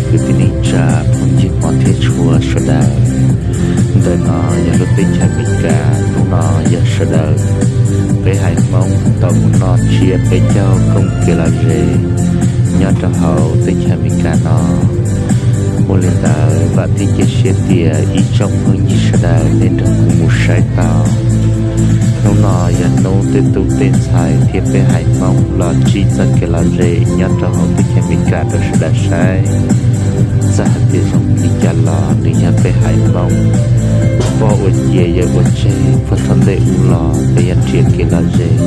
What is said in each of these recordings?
Kwv tij neej tsa phooj ywg hmov thiab tshua sawv daws, ntawm no yog lub teb chaws Amelikas, hnub no yog sawv daws peb haiv Hmoob tau mus noj tsiab peb caug koom kev lom zem nyob rau hauv teb chaws Amelikas no. Ua li ntawd vam thiab cia siab tias ib tsoom phooj ywg sawv daws nej nrog kuv mus saib tau. Hnub no yog hnub tej tub tej ntxhais thiab peb haiv Hmoob los ntsib txoj kev lom zem nyob rau hauv teb chaws Amelikas rau sawv daws saib. Txawm hais tias zoo li cas los nws yog peb haiv Hmoob pog ua cia yawm ua tseg puag thaum ntej ub los peb yuav nrhiav kev lom zem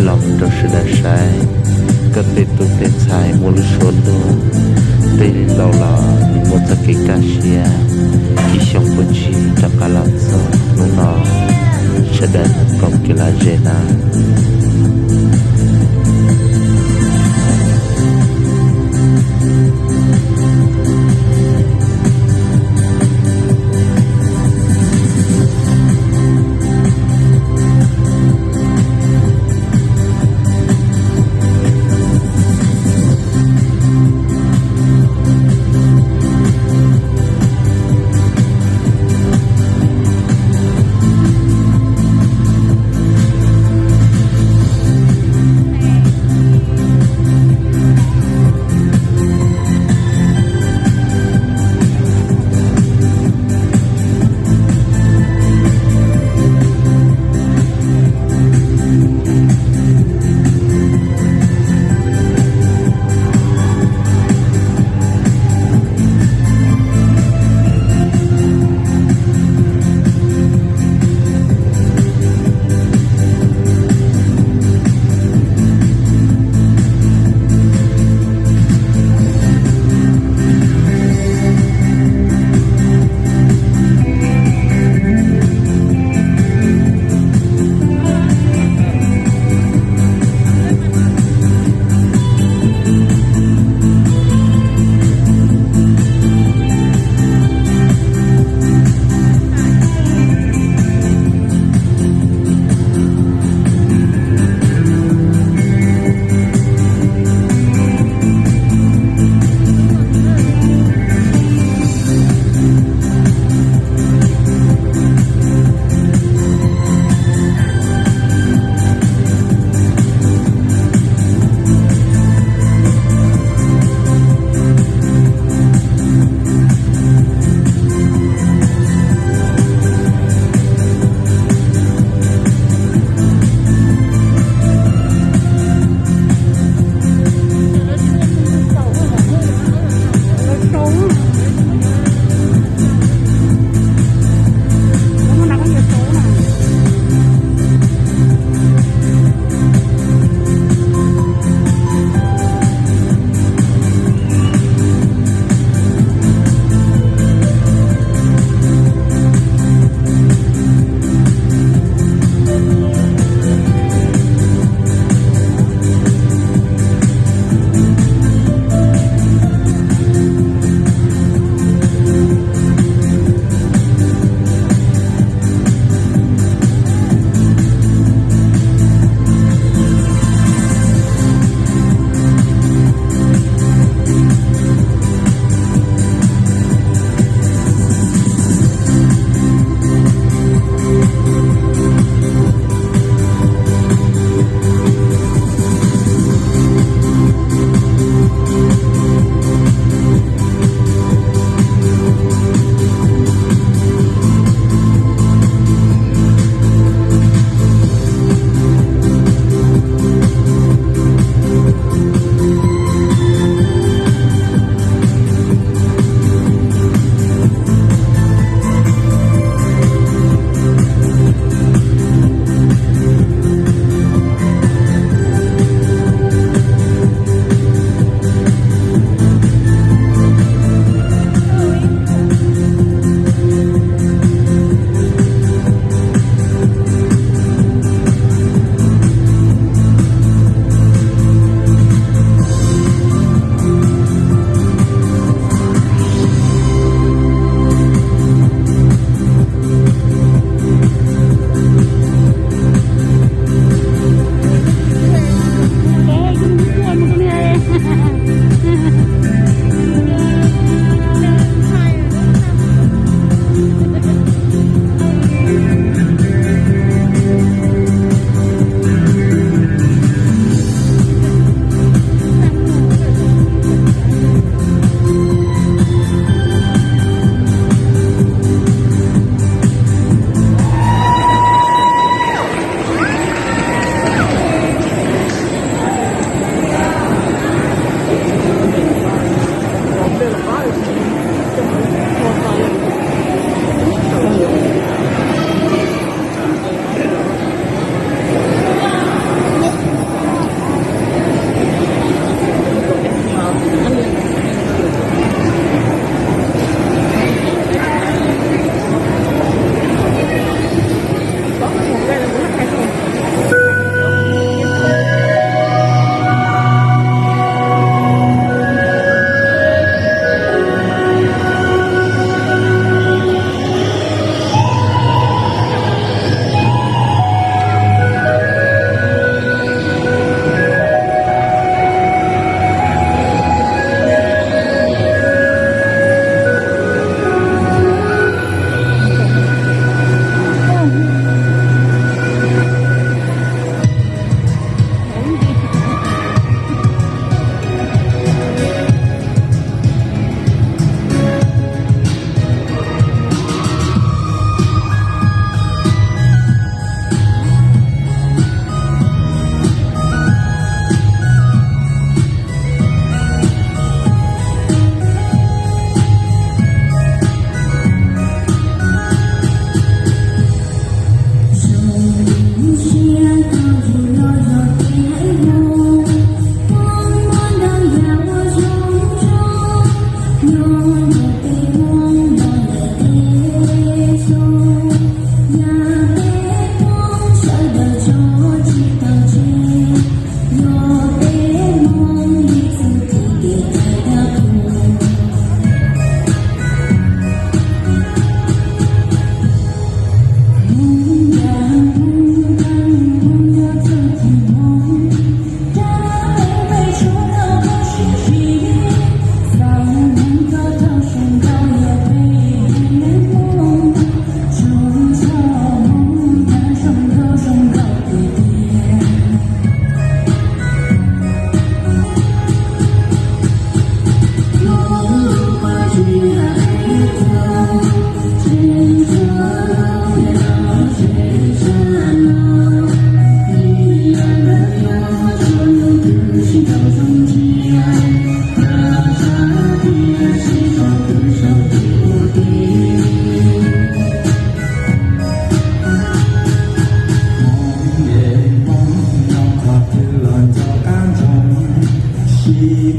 los mus rau sawv daws saib. Koj tej tub tej ntxhais muaj lub suab luag, tej laus los nws muaj txoj kev kaj siab, ib xyoo puas tsis rov qab los txog. Hnub no sawv daws koom kev lom zem na.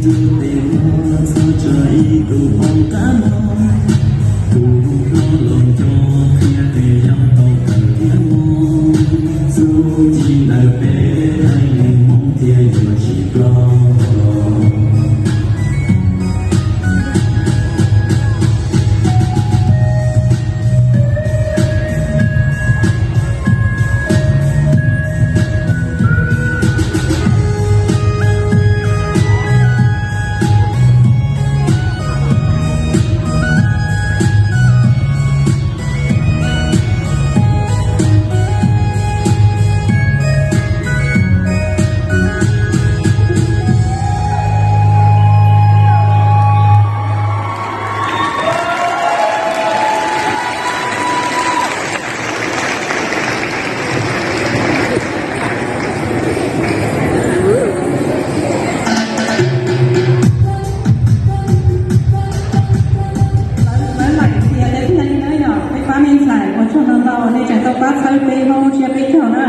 Tes muab txhob tso ib tug poob qab no, tus hlob los nco qhia tes yog tau kawm thiab mus, xub tsis ntawd peb haiv neeg Hmoob thiaj yuav tsis ploj. Lawv lam qhia tej thiaj li na yog peb pab me ntxhais ua tsaug ntau ntau nej tseem tau pab txhawb peb Hmoob thiab peb caug na.